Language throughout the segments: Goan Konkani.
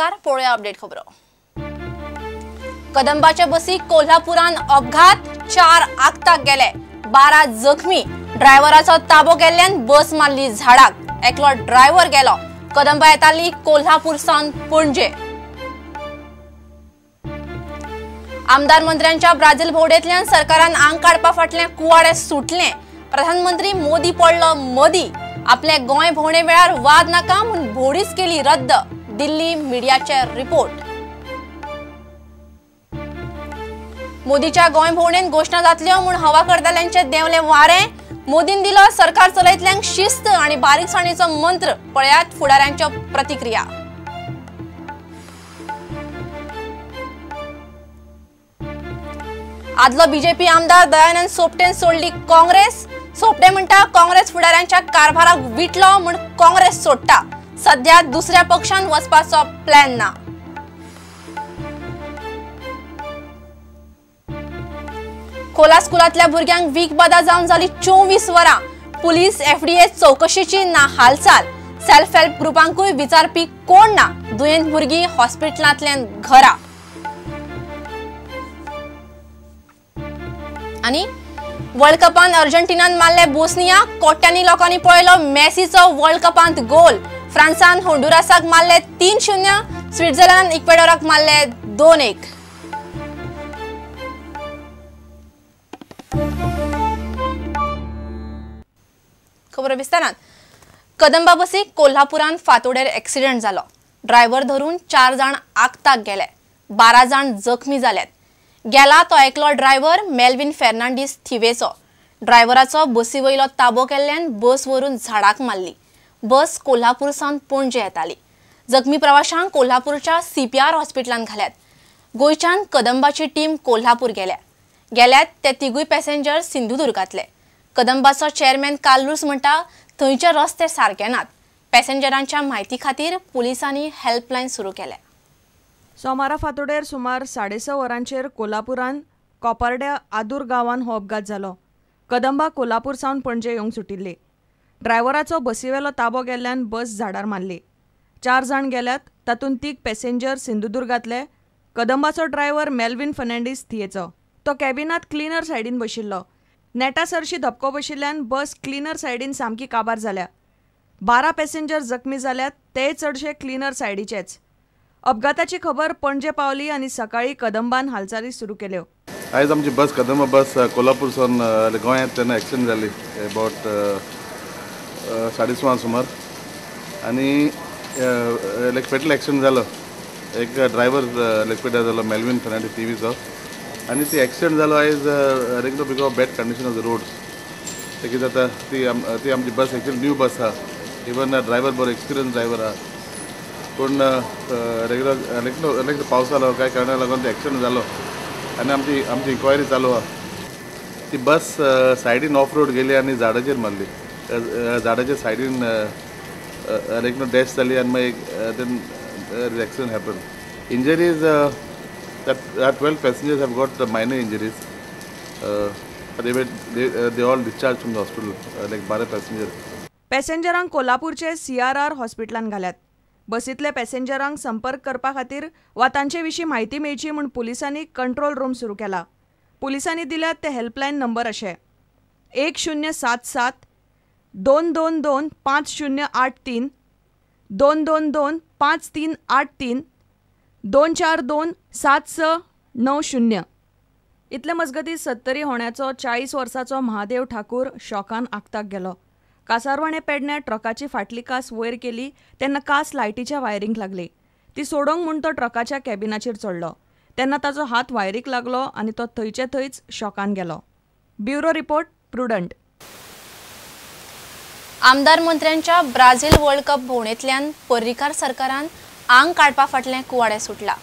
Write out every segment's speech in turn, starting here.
नमस्कार, पळोवया अपडेट खबरो। कदंबाच्या बसीक कोल्हापुरान अपघात, 4 आगताक गेले, 12 जखमी। ड्रायव्हराचो ताबो गेल्ल्यान बस मारली झाडाक, एकलो ड्रायव्हर गेलो। कदंबा येताली कोल्हापूर सावन पणजे। आमदार मंत्र्यांच्या ब्राझील भोवडेंतल्यान सरकारान आंग काडपा फाटलें कुवाडें सुटलें। प्रधानमंत्री मोदी पडलो मदी, आपले गोंय भोंवडे वेळार वाद नाका म्हूण भोंवडीच केली रद्द। दिल्ली मिडियाचे रिपोर्ट। मोदीच्या गोंय भोंवडेन घोशणा जातल्यो म्हूण हवा करतल्यांचे देंवले वारें। मोदीन दिलो सरकार चलयतल्यांक शिस्त आनी बारीकसाणीचो मंत्र। पळयात फुडाऱ्यांच्यो प्रतिक्रिया। आदलो बीजेपी आमदार दयानंद सोपटेन सोडली काँग्रेस। सोपटे म्हणटा काँग्रेस फुडाऱ्यांच्या कारभाराक विटलो म्हूण काँग्रेस सोडटा, सध्या दुसऱ्या पक्षान वचपाचो प्लॅन ना। खोला स्कुलांतल्या भुरग्यांक वीख बादा जावन जाली 24 वरां। पुलीस एफडीए चौकशीची ना हालचाल। सेल्फ हेल्प ग्रुपांकूय विचारपी कोण ना। दुयेंत भुरगीं हॉस्पिटलांतल्यान घरा। आनी वर्ल्ड कपान अर्जेंटिनान मारले बोस्निया, कोट्यांनी लोकांनी पळयलो मेसीचो वर्ल्ड कपांत गोल। फ्रांसान होंडुरासाक मारले 3-0, स्वित्झर्लंडान इक्वेडोराक मारले 2-1। खबर विस्तारान। कदंबा बसीक कोल्हापुरान फातोडेर एक्सिडेंट जालो। ड्रायव्हर धरून 4 जाण आगताक गेले, 12 जाण जखमी जाल्यात। गेला तो एकलो ड्रायव्हर मेल्विन फेर्नांडीस थिवेचो। ड्रायव्हराचो बसी वयलो ताबो केल्ल्यान बस वरून झाडाक मारली। बस कोल्हापूर सावन पणजे येताली। जखमी प्रवाशांक कोल्हापूरच्या सीपीआर हॉस्पिटलांत घाल्यात। गोंयच्यान कदंबाची टीम कोल्हापूर गेल्या। गेल्यात ते तिगूय पॅसेंजर सिंधुदुर्गांतले। कदंबाचो चेअरमॅन कार्लूस म्हणटा थंयचे रस्ते सारके नात। पॅसेंजरांच्या म्हायती खातीर पुलिसांनी हेल्पलायन सुरू केल्या। सोमारा फातोडेर सुमार 6:30 वरांचेर कोल्हापुरान कोपार्ड्या आदूर गांवान हो अपघात जालो। कदंबा कोल्हापूर सावन पणजे येवंक सुटिल्ली। ड्रायव्हराचो बसीवेलो ताबो गेल्ल्यान बस झाडार मारली। 4 जाण गेल्यात, तातूंत 3 पॅसेंजर सिंधुदुर्गांतले। कदंबाचो ड्रायव्हर मेल्विन फर्नांडीस थियेचो। तो कॅबिनांत क्लिनर सायडीन बशिल्लो। नेटा सरशी धपको बशिल्ल्यान बस क्लिनर सायडीन सामकी काबार जाल्या। 12 पॅसेंजर जखमी जाल्यात, ते चडशे क्लिनर सायडीचेच। अपघाताची खबर पणजे पावली आनी सकाळी कदंबान हालचाली सुरू केल्यो। आयज आमची बस कदंबा बस कोल्हापूर सावन गोंयांत तेन्ना एक्सिडेंट जाली अबावट 6:30 सुमार आनी लायक फेटल एक्सिडेंट जालो। एक ड्रायव्हर लायक पेड्ड्यार जालो मेल्विन फर्नांडीस टिवीचो आनी ती एक्सिडेंट जालो आयज like because of bad condition of the roads. ते कितें जाता ती आमची बस एक्चुअली न्यू बस आहा, इवन ड्रायव्हर बरो एक्सपिरियन्स ड्रायव्हर आहा, पूण रेगुलर लायक लायक पावस जालो कांय कारणाक लागून ते एक्सिडेंट जालो आनी आमची आमची इन्क्वायरी चालू आहा। ती बस सायडीन ऑफ रोड गेली आनी झाडाचेर मारली, झाडाच्या सायडीन लायक नो डॅश जाली आनी मागीर then accident happen. Injuries 12 passengers have got minor injuries. They all discharged from the hospital, like 12 passengers. पॅसेंजरांक कोल्हापूरचे सीआरआर हॉस्पिटलान घाल्यात। बसींतले पॅसेंजरांक संपर्क करपा खातीर वा तांचे विशीं म्हायती मेळची म्हूण पुलिसांनी कंट्रोल रूम सुरू केला। पुलिसांनी दिल्यात ते हेल्पलायन नंबर अशे 1077 222 5083 222 5383 242 7690। इतले मजगती सत्तरी होण्याचो 40 वर्साचो महादेव ठाकूर शॉकान आगताक गेलो। कासारवाणे पेडण्या ट्रकाची फाटली कास वयर केली तेन्ना कास लायटीच्या वायरींक लागली। ती सोडोवंक म्हूण तो ट्रकाच्या कॅबिनाचेर चडलो तेन्ना ताचो हात वायरीक लागलो आनी तो थंयचे थंयच शॉकान गेलो। Bureau report, Prudent. आमदार मंत्र्यांच्या ब्राझील वर्ल्ड कप भोंवडेंतल्यान पर्रीकार सरकारान आंग काडपा फाटलें कुवाडें सुटला।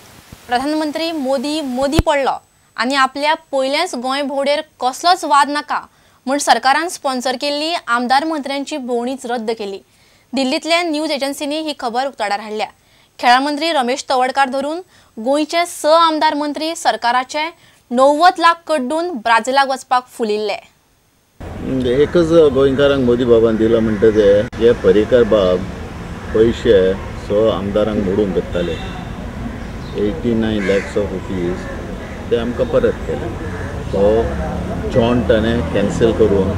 प्रधानमंत्री मोदी मोदी पडलो आनी आपल्या पयलेंच गोंय भोंवडेर कसलोच वाद नाका म्हूण सरकारान स्पॉन्सर केल्ली आमदार मंत्र्यांची भोंवडीच रद्द केली। दिल्लींतल्या न्यूज एजन्सींनी ही खबर उक्ताडार हाडल्या। खेळां मंत्री रमेश तवडकार धरून गोंयचे 6 आमदार मंत्री सरकाराचे 90 लाख कड्डून ब्राझिलाक वचपाक फुलिल्ले। एकच गोंयकारांक मोदी बाबान दिला म्हणटा ते हे पर्रीकार बाब पयशे 6 आमदारांक मोडून करताले। 89 lakhs of rupees ते आमकां परत केले. तो जॉन ताणें कॅन्सल करून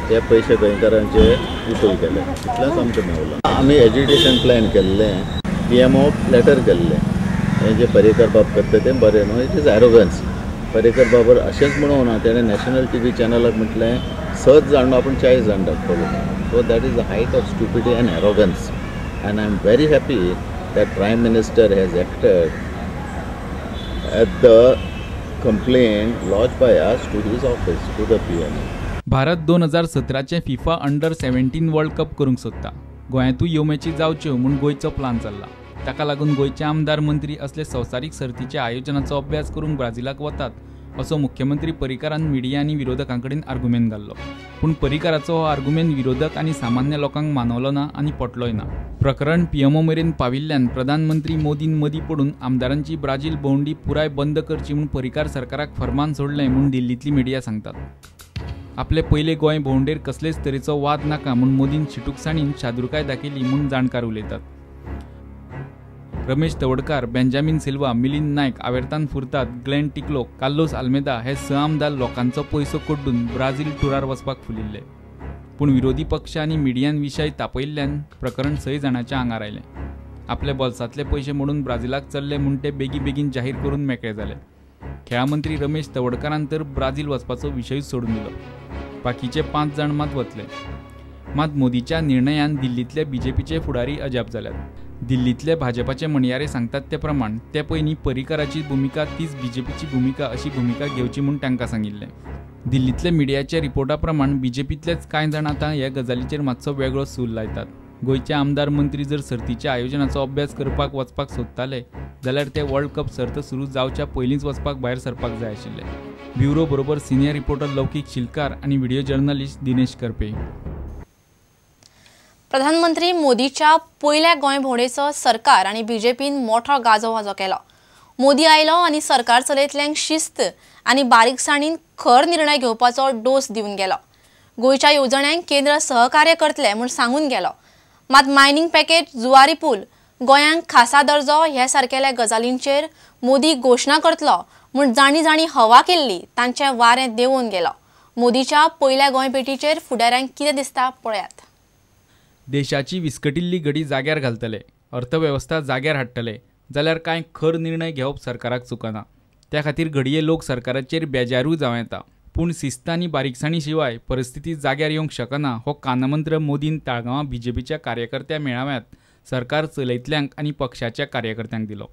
ते पयशे गोंयकारांचे वसूल केले. इतलेंच आमकां मेवलां. आमी एज्युकेशन प्लॅन केल्लें, PMO letter केल्लें. हें जें पर्रीकर बाब करता तें बरें न्हू, it is arrogance. Parrikar Babar अशेंच म्हणूंक ना, तेणें नॅशनल टीव्ही चॅनलाक म्हटलें 6 जाण न्हू आपूण 40 जाण धाडटलो. So that is the height of stupidity and arrogance. And I am very happy that Prime Minister has acted at the complaint lodged by us to his office, to the PMO. Bharat 2017 FIFA under 17 world cup करूंक सोदता. गोंयांतूय ह्यो मॅची जावच्यो म्हूण गोंयचो प्लान चल्ला. ताका लागून गोंयचे आमदार मंत्री असले संवसारीक सर्तीच्या आयोजनाचो अभ्यास करूंक ब्राझिलाक वतात असो मुख्यमंत्री पर्रीकारान मिडिया आनी विरोधकां कडेन आर्गुमेंत घाल्लो. पूण पर्रीकाराचो हो आर्गुमेंत विरोधक आनी सामान्य लोकांक मानवलो ना आनी पटलोय ना. प्रकरण PMO मेरेन पाविल्ल्यान प्रधानमंत्री मोदीन मदीं पडून आमदारांची ब्राझील भोंवडी पुराय बंद करची म्हूण पर्रीकार सरकाराक फरमान सोडलें म्हूण दिल्लींतली मिडिया सांगतात. आपले पयले गोंय भोंवडेर कसलेच तरेचो वाद नाका म्हूण मोदीन शिटूकसाणीन शादुरकाय दाखयली म्हूण जाणकार उलयतात. रमेश तवडकार, बेंजामीन सिल्वा, मिलिंद नायक, आवेर्तान फुर्ताद, ग्लेन टिकलो, कार्लोस आल्मेदा हे 6 आमदार लोकांचो पयसो कड्डून ब्राझील टुरार वचपाक फुलिल्ले. पूण विरोधी पक्ष आनी मिडियान विशय तापयिल्ल्यान प्रकरण 6 जाणांच्या आंगार आयलें. आपले बोल्सांतले पयशे मोडून ब्राझिलाक चल्ले म्हूण ते बेगीबेगीन जाहीर करून मेकळे जाले. खेळा मंत्री रमेश तवडकारान तर ब्राझील वचपाचो विशयूच सोडून दिलो. बाकीचे 5 जाण मात वतले. मात मोदीच्या निर्णयान दिल्लींतले बीजेपीचे फुडारी अजाप जाल्यात. दिल्लींतले भाजपाचे म्हणयारे सांगतात ते प्रमाण ते पयलीं पर्रीकाराची भुमिका तीच बीजेपीची भुमिका अशी भुमिका घेवची म्हूण तांकां सांगिल्लें. दिल्लींतले मिडियाच्या रिपोर्टा प्रमाण बीजेपींतलेच कांय जाण आतां ह्या गजालीचेर मातसो वेगळो सूर लायतात. गोंयचे आमदार मंत्री जर सर्तीच्या आयोजनाचो अभ्यास करपाक वचपाक सोदताले जाल्यार ते वर्ल्ड कप सर्त सुरू जावच्या पयलींच वचपाक भायर सरपाक जाय आशिल्ले. ब्युरो बरोबर सिनियर रिपोर्टर लौकीक शिलकार आनी व्हिडिओ जर्नलिस्ट दिनेश करपे. प्रधानमंत्री मोदीच्या पयल्या गोंय भोंवडेचो सरकार आनी बीजेपीन मोठो गाजोवाजो केलो. मोदी आयलो आनी सरकार चलयतल्यांक शिस्त आनी बारीकसाणीन खर निर्णय घेवपाचो डोस दिवन गेलो. गोंयच्या येवजण्यांक केंद्र सहकार्य करतले म्हूण सांगून गेलो. मात मायनिंग पॅकेज, जुवारी पूल, गोंयांक खासा दर्जो ह्या सारकेल्या गजालींचेर मोदी घोशणा करतलो म्हूण जाणी जाणी हवा केल्ली तांचें वारें देंवोवन गेलो. मोदीच्या पयल्या गोंय भेटीचेर फुडाऱ्यांक कितें दिसता पळयात. देशाची विस्कटिल्ली घडी जाग्यार घालतले, अर्थवेवस्था जाग्यार हाडटले जाल्यार कांय खर निर्णय घेवप सरकाराक चुकना. त्या खातीर घडये लोक सरकाराचेर बेजारूय जावं येता. पूण शिस्त आनी बारीकसाणी शिवाय परिस्थिती जाग्यार येवंक शकना हो कानमंत्र मोदीन ताळगांवां बीजेपीच्या कार्यकर्त्या मेळाव्यांत सरकार चलयतल्यांक आनी पक्षाच्या कार्यकर्त्यांक दिलो.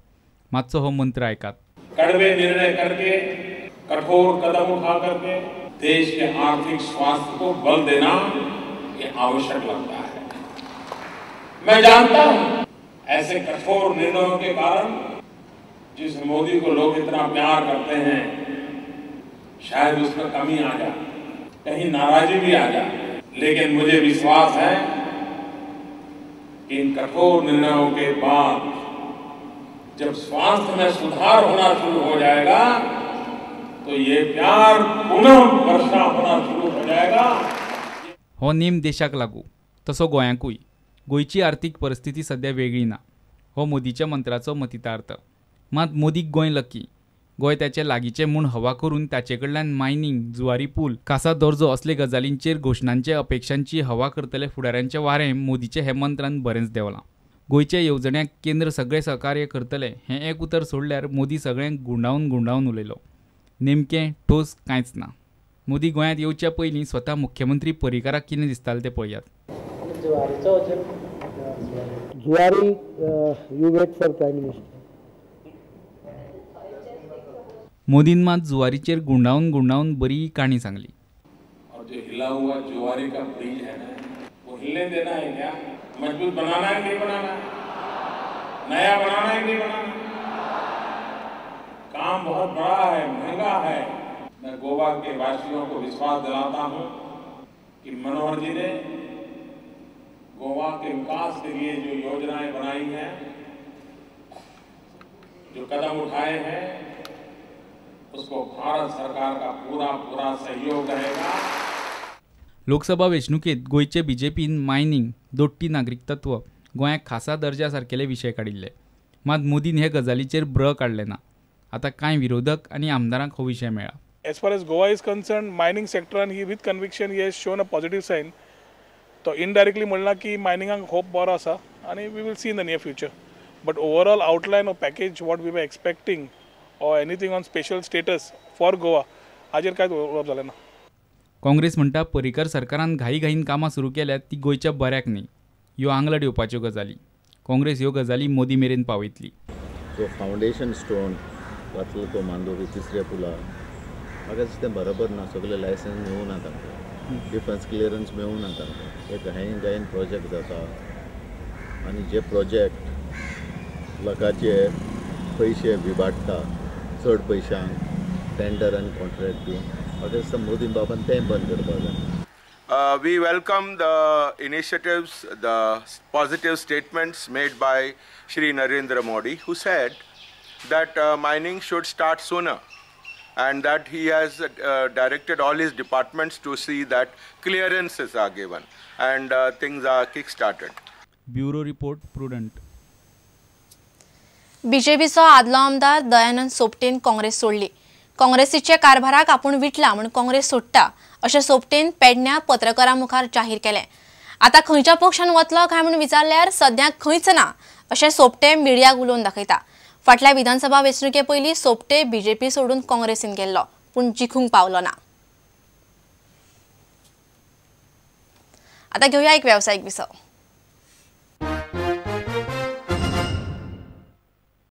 मातसो हो मंत्र आयकात. कड़वे निर्णय करके, कठोर कदम उठा करके देश के आर्थिक स्वास्थ्य को बल देना ये आवश्यक लगता है. मैं जानता हूं ऐसे कठोर निर्णयों के कारण जिस मोदी को लोग इतना प्यार करते हैं शायद उसमें कमी आ जाए, कहीं नाराजगी भी आ जाए, लेकिन मुझे विश्वास है कि इन कठोर निर्णयों के बाद जब स्वास्थ्य में सुधार होना शुरू हो जाएगा तो ये प्यार पुनः वर्षा होना शुरू हो जाएगा. हो नेम देशाक लागू तसो गोंयांकूय. गोंयची आर्थीक परिस्थिती सध्या वेगळी ना हो मोदीच्या मंत्राचो मतितार्थ. मात मोदीक गोंय लकी. गोंय ताचे लागींचें म्हूण हवा करून ताचे कडल्यान मायनिंग, जुवारी पूल, खासा दर्जो असले गजालींचेर घोशणांचे अपेक्षांची हवा करतले फुडाऱ्यांचें वारें मोदीचे हे मंत्रान बरेंच देंवलां. गोंयच्या येवजण्यांक केंद्र सगळें सहकार्य करतलें हें एक उतर सोडल्यार मोदी सगळ्यांक गुंडावन गुंडावन उलयलो. नेमकें ठोस कांयच ना. मोदी गोंयांत येवच्या पयलीं स्वता मुख्यमंत्री पर्रीकाराक कितें दिसतालें तें पळयात. Zuari, you wait for Prime Minister. मोदीन मात जुवारीचेर गुंडावन गुंडावन बरी काणी सांगली. और जो हिला हुआ जुवारी का ब्रिज है ना, वो हिलने देना है क्या? मजबूत बनाना है नहीं बनाना? नया बनाना है नहीं बनाना? काम बहुत बड़ा है, महंगा है. मैं गोवा के वासियों को विश्वास दिलाता हूं कि मनोहर जी ने गोवा के विकास के लिए जो योजनाएं बनाई हैं, जो कदम उठाए हैं, उसको भारत सरकार का पूरा पूरा सहयोग रहेगा. लोकसभा वेंचणुकेंत गोंयचे बीजेपीन मायनिंग, दोट्टी नागरिकत्व, गोंयाक खासा दर्जा सारकेले विशय काडिल्ले. मात मोदीन हे गजालीचेर ब्र काडलें ना. आतां कांय विरोधक आनी आमदारांक हो विशय मेळ्ळा. As far as Goa is concerned, mining sector he with conviction he has shown a positive sign. तो indirectly म्हणला की मायनिंगाक होप बरो आसा आनी we will see in the near future. But overall outline or package what we were expecting or anything on special status for Goa हाजेर कांयच उलोवप जालें ना. काँग्रेस म्हणटा पर्रीकर सरकारान घाईघाईन कामां सुरू केल्यात ती गोंयच्या बऱ्याक न्ही. ह्यो आंगलट येवपाच्यो गजाली. काँग्रेस ह्यो गजाली मोदी मेरेन पावयतली. जो फावंडेशन स्टोन घातलो तो मांडोवी तिसऱ्या पुला म्हाका दिसता तें बरोबर ना. सगळे लायसन्स मेळूं ना तांकां, डिफेन्स क्लियरन्स मेळूं ना तांकां. एक घाईन घाईन प्रोजेक्ट जाता आनी जे प्रोजेक्ट लोकांचे पयशे विभाडटा चड पयशांक टेंडर आनी कॉन्ट्रॅक्ट दिवन म्हाका दिसता मोदी बाबान तें बंद करपाक जाय. We welcome the initiatives, the positive statements made by Shri Narendra Modi, who said that mining should start sooner and that he has directed all his departments to see that clearances are given and things are kick-started. Bureau Report, Prudent. बीजेपीचो आदलो आमदार दयानंद सोपटेन काँग्रेस सोडली. काँग्रेसीच्या कारभाराक आपूण विटला म्हूण काँग्रेस सोडटा अशें सोपटेन पेडण्या पत्रकारां मुखार जाहीर केलें. आतां खंयच्या पक्षान वतलो काय म्हूण विचारल्यार सद्याक खंयच ना अशें सोपटे मिडियाक उलोवन दाखयता. फाटल्या विधानसभा वेंचणुके पयलीं सोपटे बीजेपी सोडून काँग्रेसीन गेल्लो पूण जिखूंक पावलो ना. आतां घेवया एक वेवसायीक विसव.